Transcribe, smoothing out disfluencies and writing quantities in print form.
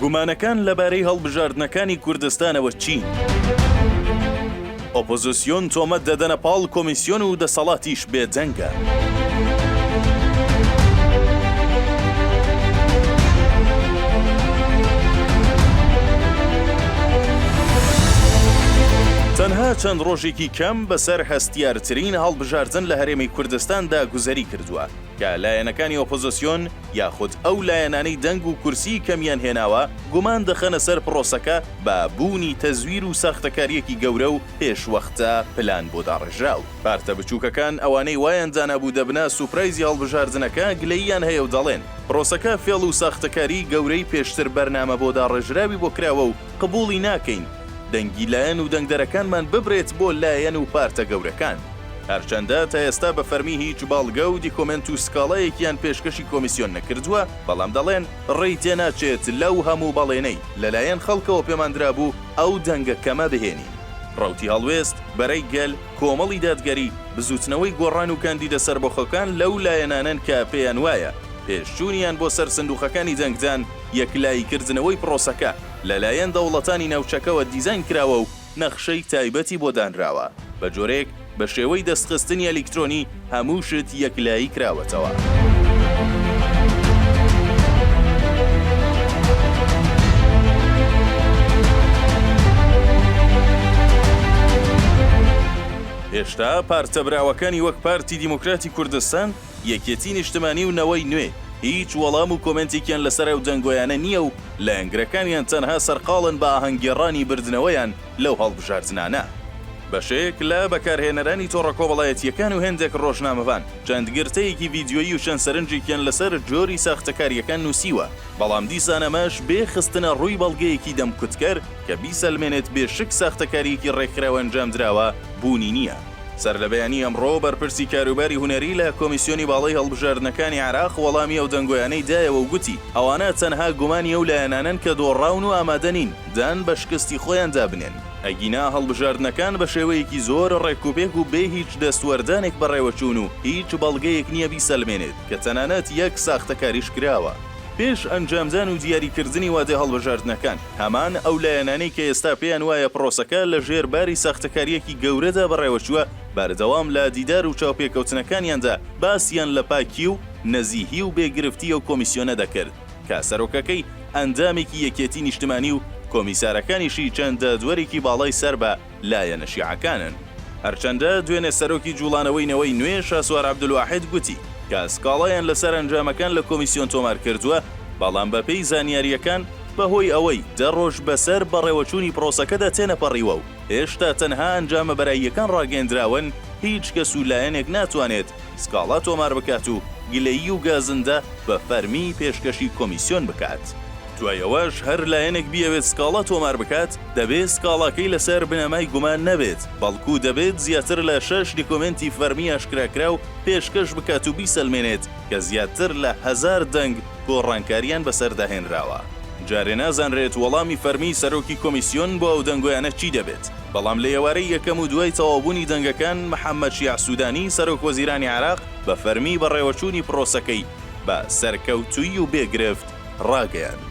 گومانەکان لەبارەی هەڵبژاردنەکانی کوردستانەوە چین؟ ئۆپۆزسیۆن تۆمەت دەدەنە پاڵ کۆمیسیۆن و دەسەڵاتیش بێدەنگە. تەنها چەند ڕۆژێکی کەم بەسەر هەستیارترین هەڵبژاردن لە هەرێمی کوردستاندا گوزەری کردووە، کە لایەنەکانی ئۆپۆزسیۆن یاخود ئەو لایەنانەی دەنگ و کورسیی کەمیان هێناوە گومان دەخەنە سەر پڕۆسەکە بە بوونی تەزویر و ساختەکارییەکی گەورە و پێشوەختە پلان بۆ داڕێژراو. پارتە بچووکەکان ئەوانەی وایان دانابوو دەبنە سوپرایزی هەڵبژاردنەکە گلەییان هەیە و دەڵێن پڕۆسەکە فێڵ و ساختەکاریی گەورەی پێشتر بەرنامە بۆ داڕێژراوی بۆ کراوە و قبوڵی ناکەین دەنگی لایەن و دەنگدەرەکانمان ببرێت بۆ لایەن و پارتە گەورەکان. هەرچەندە تا ئێستا بە فەرمی هیچ بەڵگە و دیکۆمێنت و سکاڵایەکیان پێشکەشی کۆمیسیۆن نەکردووە، بەڵام دەڵێن ڕێی تێناچێت لەو هەموو بەڵێنەی لەلایەن خەڵکەوە پێمان درابوو ئەو دەنگە کەمە بهێنین. ڕەوتی هەڵوێست، بەرەی گەل، کۆمەڵی دادگەری، بزووتنەوەی گۆڕان و کاندیدە سەربەخۆکان لەو لایەنانەن کە پێیان وایە پێشچوونیان بۆ سەر سندووقەکانی دەنگدان یەکلاییکردنەوەی پڕۆسەکە لەلایەن دەوڵەتانی ناوچەکەوە دیزاین کراوە و نەخشەی تایبەتی بۆ دانراوە، بە جۆرێک بە شێوەی دەستخستنی ئەلیکترۆنی هەموو شت یەکلایی کراوەتەوە. هێشتا پارتە براوەکانی وەک پارتی دیموکراتی کوردستان، یەکێتی نیشتمانی و نەوەی نوێ هیچ وەڵام و کۆمێنتێکیان لەسەر ئەو دەنگۆیانە نییە و لایەنگرەکانیان تەنها سەرقاڵن بە ئاهەنگگێڕانی بردنەوەیان لەو هەڵبژاردنانە. بەشێک لە بەکارهێنەرانی تۆڕە کۆمەڵایەتییەکان و هێندێک ڕۆژنامەڤان چەند گرتەیەکی ڤیدیۆیی و چەند سەرنجێکیان لەسەر جۆری ساختەکارییەکان نووسیوە، بەڵام دیسان ئەمەش بێ خستنە ڕووی بەڵگەیەکی دەمکوتکەر کە بیسەلمێنێت بێ شک ساختەکارییەکی ڕێکخراو ئەنجامدراوە بوونی نییە. سەرلەبەیانی ئەمڕۆ بەرپرسی کاروباری هونەری لە کۆمیسیۆنی باڵای هەڵبژاردنەکانی عێراق وەڵامی ئەو دەنگۆیانەی دایەوە و گوتی، ئەوانە تەنها گومانی ئەو لایەنانەن کە دۆڕاون و ئامادە نین دان بە شکستی خۆیاندا بنێن، ئەگینا هەڵبژاردنەکان بە شێوەیەکی زۆر ڕێکوپێک و بێ هیچ دەستوەردانێک بەڕێوەچوون و هیچ بەڵگەیەک نییە بیسەلمێنێت کە تەنانەت یەک ساختەکاریش کراوە. پێش ئەنجامدان و دیاریکردنی وادەی هەڵبژاردنەکان، هەمان ئەو لایەنانەی کە ئێستا پێیان وایە پرۆسەکە لە ژێر باری ساختەکارییەکی گەورەدا بەڕێوەچووە، بەردەوام لە دیدار و چاوپێکەوتنەکانیاندا باسیان لە پاکی و نەزیهی و بێ گرفتی ئەو کۆمیسیۆنە دەکرد کە سەرۆکەکەی ئەندامێکی یەکێتی نیشتمانی و کۆمیسارەکانیشی چەند دادوەرێکی باڵای سەر بە لایەنە شیعەکانن. هەرچەندە دوێنێ سەرۆکی جوڵانەوەی نەوەی نوێ شاسوار عەبدولواحید گوتی کە سکاڵایان لەسەر ئەنجامەکان لە کۆمیسیۆن تۆمار کردووە، بەڵام بەپێی زانیارییەکان بەهۆی ئەوەی دە ڕۆژ بەسەر بەڕێوەچوونی پرۆسەکەدا تێنەپەڕیوە و هێشتا تەنها ئەنجامە بەراییەکان ڕاگەیەندراون، هیچ کەس و لایەنێک ناتوانێت سکاڵا تۆمار بکات و گلەیی و گازندە بە فەرمی پێشکەشی کۆمیسیۆن بکات. دوای ئەوەش هەر لایەنێک بیەوێت سکاڵا تۆمار بکات، دەبێت سکاڵاکەی لەسەر بنەمای گومان نەبێت، بەڵکو دەبێت زیاتر لە شەش دیکۆمێنتی فەرمی ئاشکراکراو پێشکەش بکات و بیسەلمێنێت کە زیاتر لە هەزار دەنگ گۆڕانکاریان بەسەردا هێنراوە. جارێ نازانرێت وەڵامی فەرمی سەرۆکی کۆمیسیۆن بۆ ئەو دەنگۆیانە چی دەبێت، بەڵام لە ئێوارەی یەکەم و دوای تەواوبوونی دەنگەکان، محەمەد شیاع سودانی سەرۆک وەزیرانی عێراق بە فەرمی بەڕێوەچوونی پرۆسەکەی بە سەرکەوتوویی و بێ گرفت ڕاگەیاند.